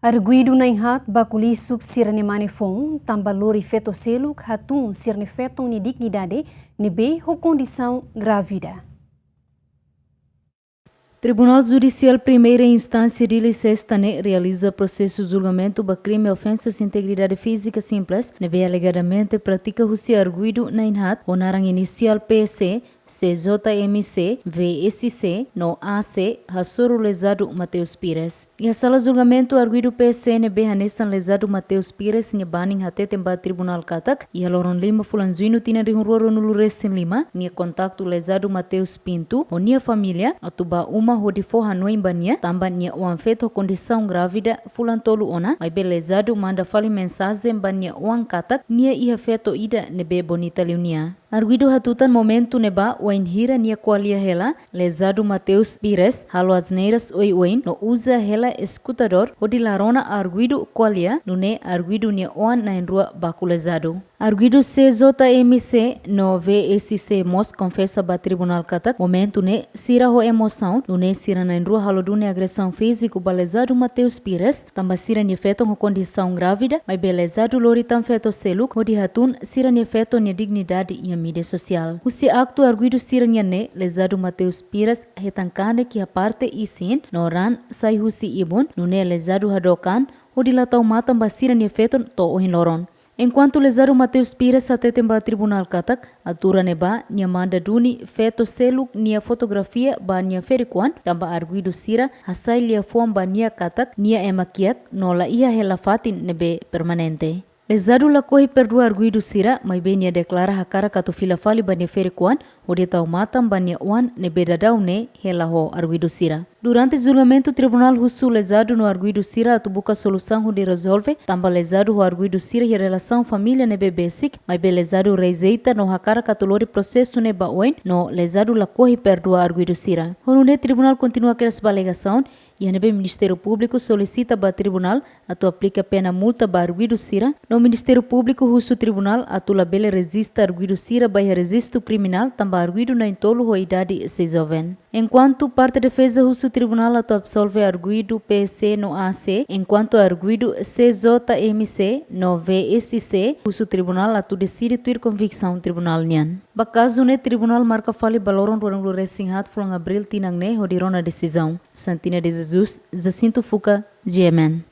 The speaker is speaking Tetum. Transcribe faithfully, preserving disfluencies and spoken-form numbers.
Arguidu na'in-haat baku lisuk sira-nia mane foun, tanba lori feto seluk hatún sira-nia feton nia dignidade, ne'ebé ho kondisaun grávida. Tribunál Judisiál Primeira Instánsia Dili Sesta ne'e realiza prosesu julgamentu ba krime ofensas integridade fízika simples, ne'ebé alegadamente pratika husi arguidu na'in-haat ho naran inisiál P C, C J M C, V S C no A C, hasoru lezadu Mateus Pires. Iha sala julgamentu arguidu P C ne'ebé hanesan lezadu Mateus Pires nia banin hateten ba tribunál katak, iha loron lima fulan Juñu tinan rihun rua ruanulu resin lima, nia kontaktu lezadu Mateus Pinto ho nia família atu bá uma hodi fó hanoin ba nia, tanba nia oan feto kondisaun grávida fulan tolu ona, maibé lezadu manda fali mensajen ba nia oan katak, nia iha feto ida ne'ebé bonita liu nia. Arguidu hatutan momentu ne'ebá wainhira nia ko'alia hela, lezadu Mateus Pires halo asneiras oioin no uza hela eskutadór hodi la rona arguidu ko'alia, nune'e arguidu nia oan na'in-rua baku lezadu. Arguidu C J M C no V S C mós konfesa ba tribunál katak momentu ne'e sira ho emosaun, nune'e sira na'in-rua halo duni agresaun fíziku ba lezadu Mateus Pires, tanba sira-nia feton ho kondisaun grávida, maibé lezadu lori tan feto seluk hodi hatún sira-nia feton nia dignidade iha mídia sosiál. Husi aktu arguidu sira-nian ne'e, lezadu Mateus Pires hetan kanek iha parte isin no raan sai husi ibun, nune'e lezadu hadook an hodi la tau matan ba sira-nia feton to'o ohin loron. Enkuantu lezadu Mateus Pires hateten ba tribunál katak, altura ne'ebá nia manda duni feto seluk nia fotografia ba nia ferik-oan, tanba arguidu sira hasai liafuan ba nia katak nia ema kiak no la iha hela fatin ne'ebé permanente. Lezadu lakohi perdua arguidu sira, maibé nia deklara hakarak atu fila fali ba nia ferik-oan hodi tau matan ba nia oan ne'ebé daudaun ne'e hela ho arguidu sira. Durante julgamentu, tribunál husu lezadu no arguidu sira atu buka solusaun hodi rezolve, tanba lezadu ho arguidu sira iha relasaun família ne'ebé besik, maibé lezadu rejeita no hakarak atu lori prosesu ne'e ba oin, no lezadu lakohi perdua arguidu sira. Ho nune'e tribunál kontinua kedas ba alegasaun, iha ne'ebé Ministériu Públiku solisita ba tribunál atu aplika pena multa ba arguidu sira, no Ministériu Públiku husu tribunál atu labele rejista arguidu sira ba iha rejistu kriminál, tanba arguidu na'in-tolu ho idade sei joven. Enkuantu parte defeza husu tribunál atu absolve arguidu P C no A C, enkuantu arguidu C J M C no V S C husu tribunál atu deside tuir konviksaun tribunál nian. Ba kazu ne'e tribunál marka fali ba loron ruanulu resin haat fulan Abríl tinan ne'e hodi rona desizaun. Santina de Jesus, Jacinto Fuca, G M N.